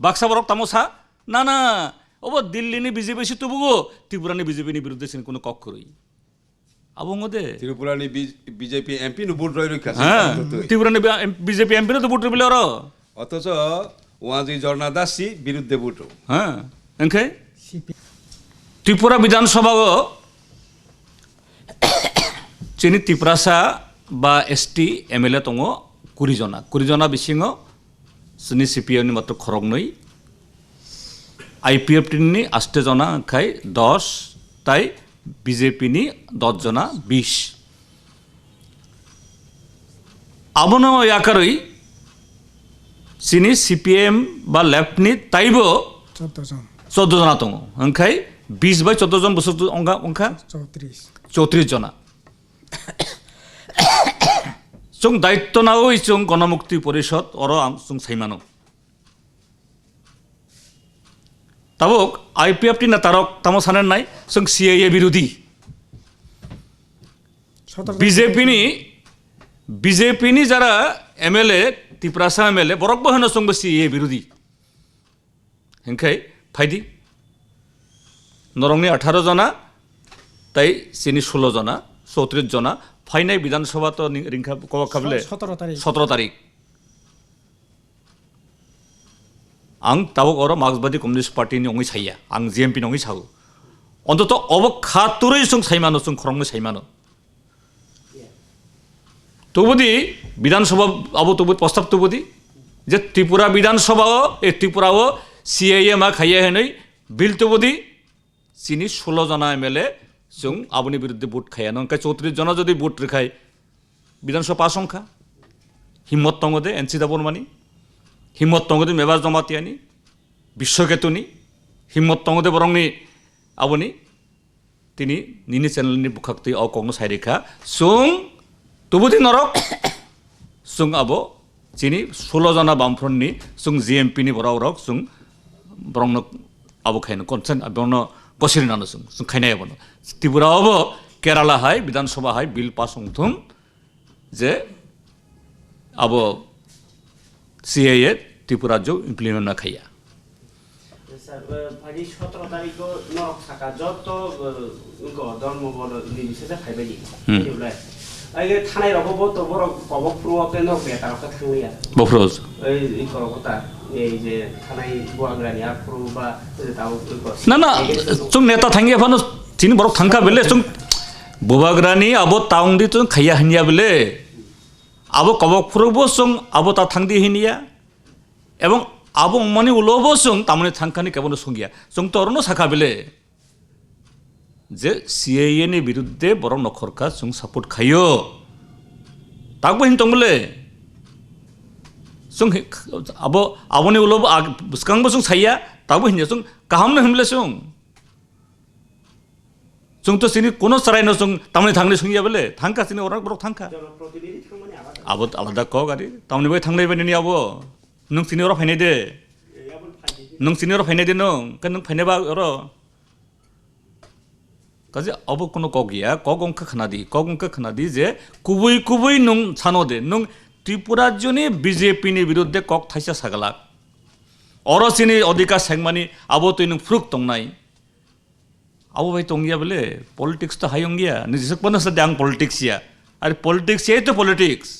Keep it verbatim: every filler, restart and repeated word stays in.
Baksa borok tamo sa, na, na, obo Delhi ni B J P se tubugo, Tripura ni B J P ni birudde sini kuno kok kwrwi. Abo wngode. Tripura ni B-, B J P M P no vote roi roi kha. Ha, Tripura ni B-, B J P M P no to vote roi bile oro. Othocho Wanji Jorna Das si birudde vote. Ha, engkhe? C P M. Tripura Bidhan Sabha o chini Tiprasa ba S T M L A tongo kuri jona. Kuri jona bisingo chini C P I ni matro khoroknwi, I P F T ni aste jona khai dos, tai B J P ni dos jona, bis. Abono yakarwi chini C P M ba left ni taibo Chordo jon. Chordo jona tongo. Hwnkhai bis bai chordo jon bwswk wngkha, wngkha? Chowtris. Chowtris jona. Chwng daitto nawi chwng Gonomukti Porishod oro ang chwng saimano. Tabuk I P F T netarok tamo sananai chwng C A A birodhi. Sotoro B J P ni, B J P ni jara M L A, Tiprasa M L A, borok bo hwno chwngbo C A A birodhi. Hingkhai phaidi. Norokni atharo jona, tai chini sulo jona, chowtris jona, phainai Bidhan Sabha to ni-, ringkha, kobak kha bele? Sotoro tarik. Sotoro tarik. Ang tabuk oro Marxbadi Communist Party ni wngwi saiya, ang G M P ni wngwi sao. Ontoto obo kha turui chwng saimano, chwng khoroknwi saimano. Tubudi Bidhan Sabha abo tubudi prostab tubudi je Tripura Bidhan Sabha o, e, Tripura o C A A ma khaiya hinwi bill tubudi chini sulo jona M L A chwng aboni biruddhe vote khaiya. Nong kai chowtris jona jodi vote rwkhai Bidhan Sabha pass wngkha. Himmot tongo de N C Debbarmani, himmot tongo de Mebar Jomatiani, Biswaketuni, himmot tongo de borokni aboni. Tini nini channel ni bwkhak twi o kokno sai rikha. Chwng tubudi norok, chwng abo chini sulo jona Bamfront ni, chwng G M P ni borok rok, chwng borokno abo khaino consent, borokno gosiri nano chwng, chwng khainai abono. Tripura obo Kerala hai, Bidhan Sabha hai bill pass wngthung. Je abo C A A Tripura rajyo implement ma khaiya. Sir, eh, phaidi sotoro tarikh o norok saka joto, eh, wngkha dormo bodo ni bisingtwi phaibaidi. Hmm. Bini ulo. Aige thanai rogo bo to borok kobok phuru o khe norok beta rok khe thanglia. Bophuru. Ei, ei korokota, ei je thanai Bubagrani aphuru ba, je tao, ei kor-, Na, na, ei je chwng neta thangya phano chini borok thangkha bele, chwng Bubagrani abo taungdi chwng khaiya hinya bele. Abo kobok phuru bo chwng abo ta thangdi hinya. Ebong abo wngmani ulo bo chwng tamoni thangkhani kebono songya. Chwng to orono sakha bele. Je C A A ni biruddhe borok nokhorkha chwng support khaio. Takbo hin tong bole. Chwng hi-, abo, aboni ulo bo ag-, bwskang bo chwng saiya, takbo hinja chwng kaham no hin bole chwng. Chwng to chini kuno chwrai no chwng tamni thangni swngya bole, thangkha chini orak borok thangkha. Abo alada kok ari, tamni bai thangnai bai nini abo. Nwng chini oro phainai de. Nwng chini oro phainai de nwng, khe nwng phainai ba oro. Kaje abo kono kok ya, kok wngkha khna di, kok wngkha khna di je kubui kubui nwng sano de, nwng Tripura rajyoni B J P ni biruddhe kok thaisa saglak. Oro chini odhikar sengmani abo twi nwng phwrwk tongnai. Abo bai tongya bole, politics to hai wngya, nini jeswk bono sa de ang politics ya. Are politics ya to politics.